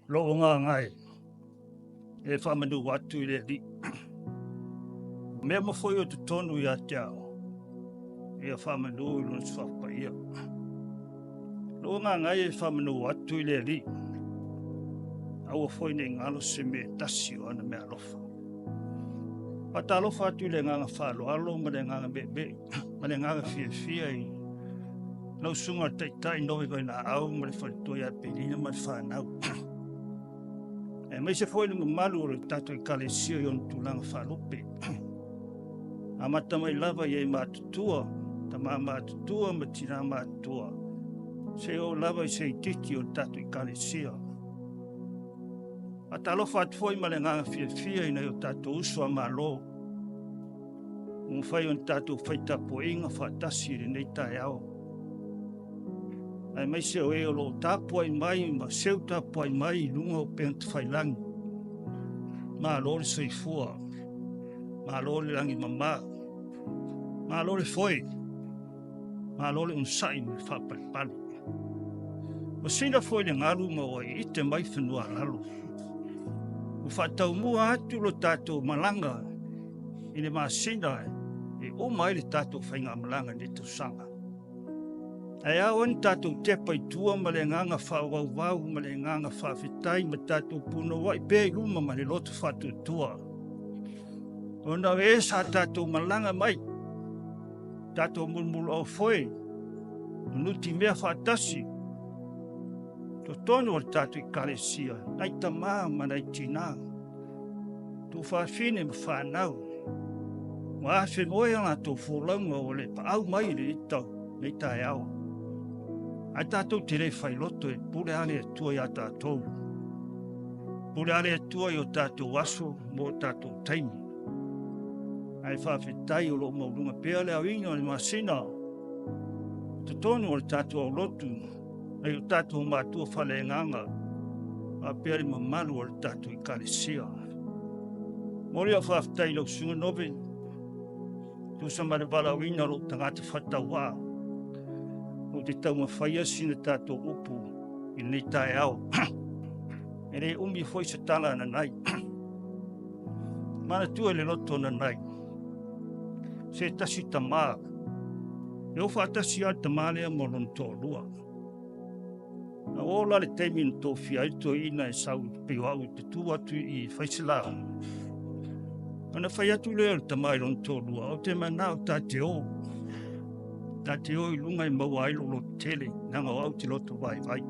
Lou agaga e, e faamanu atu i le Alii. O mea ma foi o totonu ia te au, ia faamanu i lona suafa paia. Lou agaga e faamanu atu i le Alii, aua foi ne i galo se mea e tasi o ana meaalofa. Faatalofa atu i le agaga faaaloalo ma le agaga meemee ma le agaga fiafia i lau susuga le Taitai Noe Vailaau ma le faletua ia Pelina ma le fanau. Aemaise foi le mamalu o le tatou Ekalesia i ona tulaga faalupe. Amata mai lava i e matutua, tama matutua ma tina matutua, seia oo lava i se itiiti o le tatou Ekalesia. Faatalofa atu foi ma le agaga fiafia i nai o tatou uso a Malo ua mafai ona tatou fai tapuaiga faatasi i lenei taeao. Aemaise o e o lo o tapuai mai ma seu tapuai mai i luga o upega tafailagi. Malo le soifua, malo le lagi mama, malo le foe, malo le onosai ma le faapalepale. Ua sila foi le galu ma ua iite mai fanua a lalo. Ua faataumua atu lo tatou malaga i le masina e uma ai le tatou faigamalaga i lenei tausaga. Ae ao ai ona tatou tepa i tua ma le agaga faavauvau ma le agaga faafetai ma tatou punouai pea i luma ma le loto faatuatua. Ona o e sa tatou malaga mai, tatou mulumuluau foe, nutimea faatasi, totonu o le tatou Ekalesia, nai tamā ma nai tinā, tuafafine ma fanau, ua afenoe a latou folauga ua le paau mai i lenei tau, lenei taeao. Ae tatou te le failoto e pule lava le Atua iā tatou. Pule lava le Atua i o tatou aso ma o tatou taimi. Ae faafetai o lo o maualuga pea le aoina o le masina i totonu o le tatou aulotu nai o tatou matua faaleagaga faapea le mamalu o le tatou Ekalesia. Momoli lau faafetai i lau Susuga Nove, tusa ma le valaauina o lou tagata faatauvaa. Ou te taumafaia sina tatou upu i lenei taeao. E le umi foi se tala a Nanai. Manatua i le loto o Nanai, se tasi tamā, e o faatasi lava le tamā lea ma lona toalua. Na oo la le taimi na tofia ai le toeaina e sau pei o au te tu atu i i fai se lauga. Ona fai atu lea o le tama i lona toalua, ou te manao ta te o. Ta te o i luga e maua ai lou loto tele, leaga o au te loto vaivai.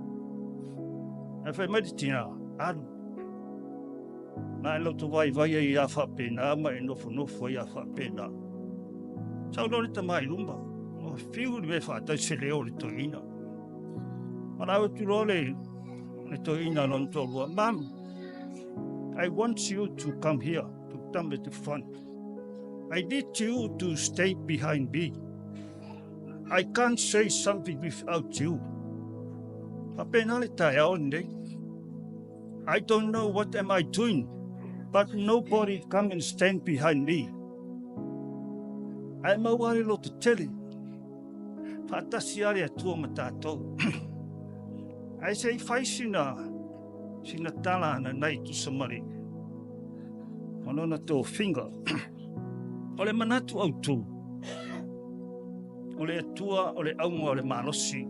Ae fai mai le tina, alu. Na e loto vaivai ai a faapena ma e nofonofo ai a faapena. Sau loa le tama i luma, ua fiu le mea e faatasi se leo o le toeaina. Valaau atu loa le, le toeaina lona toalua, Mom, I want you to come here, to come at the front. I need you to stay behind me. I can't say something without you. Faapena le taeao lenei. I don't know what am I doing, but nobody come and stand behind me. Ae maua le loto tele. Faatasi lava le Atua ma tatou. Ae se i fai sina, sina tala ana nai tusa ma le ma lona tofiga. O le manatu autu, o le Atua o le auga o le malosi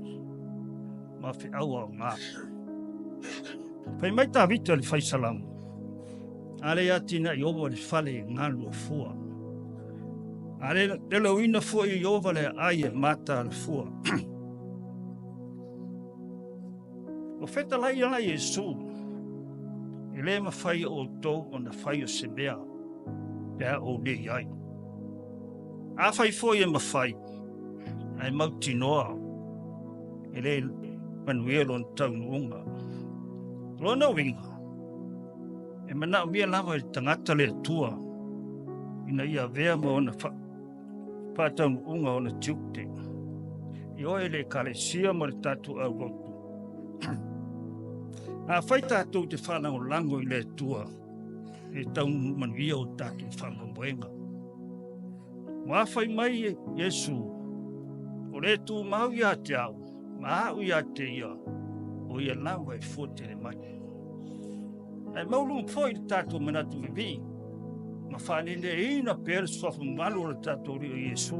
ma feau aoga. Fai mai Tavita le fai salamo, a le atinae Ieova le fale e galu a fua. A le leleuina foi e Ieova le aai e mata a le fua. Ua fetalai ala Iesu, e le mafai e outou ona fai o se mea pe a ou le i ai. Afai foi e mafai, ae mautinoa e le manuia lona taunuuga. O lona uiga, e manaomia lava e le tagata le Atua ina ia avea ma ona faataunuuga ona tiute. I oe le Ekalesia ma le tatou aulotu. Afai tatou te faalagolago i le Atua, e taunuu manuia o tatou faamoemoega. Ua fai mai Iesu, o le tumau ia te au, ma au ia te ia, o ia lava e fua tele mai. Ae maualuga foi le tatou manatu vivii ma faaneneina pea le suafa mamalu o le tatou Alii o Iesu,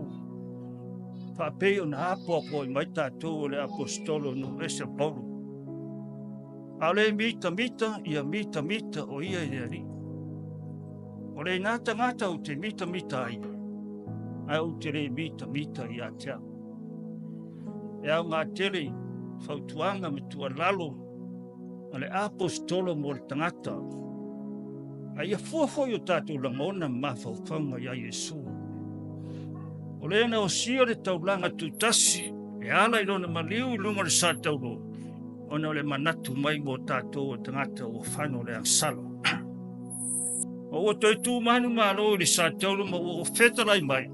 faapei ona apoapoai mai tatou e le Aposetolo nuu ese o Paulo. A o le mitamita, ia mitamita o ia i le Alii. O lena tagata ou te mitamita ai, ae ou te le mitamita ia te au. E aoga tele fautuaga ma tuualalo a le Aposetolo mo le tagata, a ia fua foi o tatou lagona ma mafaufauga ia Iesu. O le na osia le taulaga tutasi e ala i lona maliu i luga o le sa taulo, ona o le manatu mai mo tatou o tagata ua fano le agasala. Ma ua toe tu manumalo i le sa taulo ma ua fetalai mai,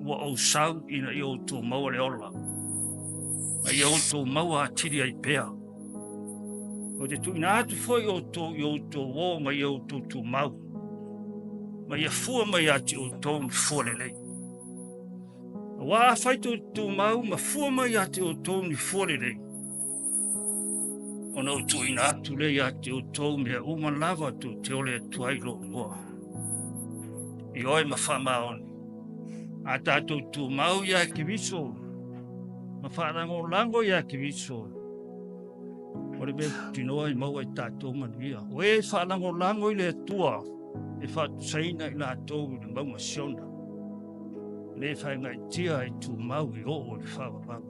ua ou sau ina ia outou maua le ola, ma ia outou maua atili ai pea. Ou te tuuina atu foi outou i outou o ma ia outou tumau, ma ia fua mai ia te outou ni fua lelei. Aua afai tou te tumau ma fua mai ia te outou ni fua lelei, ona ou tuuina atu lea ia te outou mea uma lava tou te ole atu ai i lou igoa. Ioe ma faamaoni, a tatou tumau ia Keriso ma faalagolago ia Keriso, o le mea mautinoa e maua i tatou manuia. O e faalagolago i le Atua, e faatusaina i latou i le mauga Siona, le faigaitia e tumau e oo i le faavavau.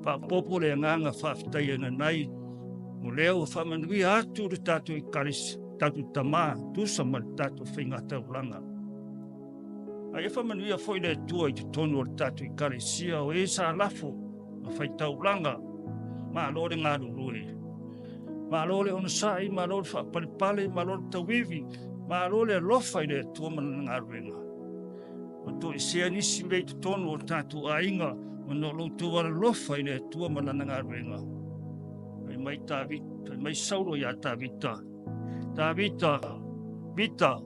Faaopoopo le agaga faafetai nanai o lea ua faamanuia atu le tatou Ekalesia, tatou Tamā, tusa ma le tatou faigataulaga. A ia faamanuia foi le Atua i totonu o le tatou Ekalesia, o e sa lafo ma faitaulaga, malo le galulue, malo le onosai, malo le faapalepale, malo le tauivi, malo le alofa i le Atua ma lana galuega. Ua toesea nisi mea i totonu o tatou aiga ona o lo outou alolofa i le Atua ma lana galuega. Fai mai Tavita, fai mai Saulo ia Tavita, Tavita, Vita,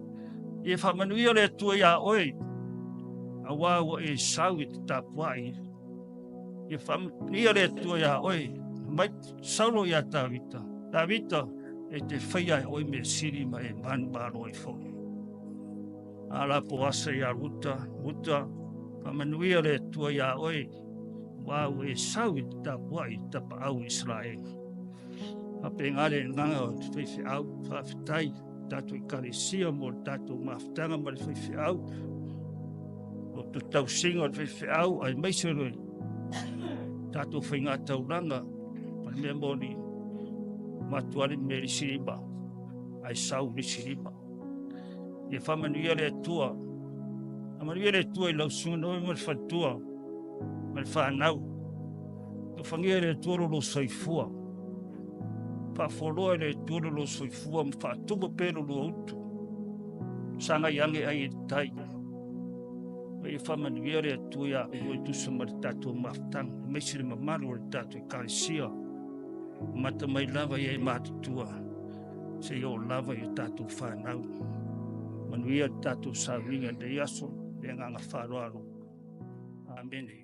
ia faamanuia le Atua iā oe, auā ua e sau i te tapuai. Ia faamanuia le Atua iā oe. Fai mai Saulo ia Tavita, Tavita, e te faia e oe mea sili ma e manumalo ai foi. A la Poasa ia Ruta, Ruta, faamanuia le Atua iā oe, auā ua e sau i te tapuai i tapaau o Isaraelu. Faapena le agaga o le faifeau, faafetai tatou Ekalesia mo le tatou mafutaga ma le faifeau, o le tausiga o le faifeau aemaise o le tatou faigataulaga. O le mea moni, matua le mea i le isi lima, ae sau le isi lima. Ia faamanuia le Atua. Faamanuia le Atua i lau susuga Noe ma le faletua ma le fanau. Alofagia e le Atua lo lou soifua. Faafoloa e le Atua lo lou soifua ma faatumu pea lo lua utu. Sagai ane ai e tai. Ma ia faamanuia le Atua ia oe e tusa ma le tatou mafutaga, aemaise le mamalu o le tatou Ekalesia. Mata mai lava ia e matutua, seia oo lava i o tatou fanau. Manuia le tatou sauniga i lenei aso, le agaga faaaloalo. Amene.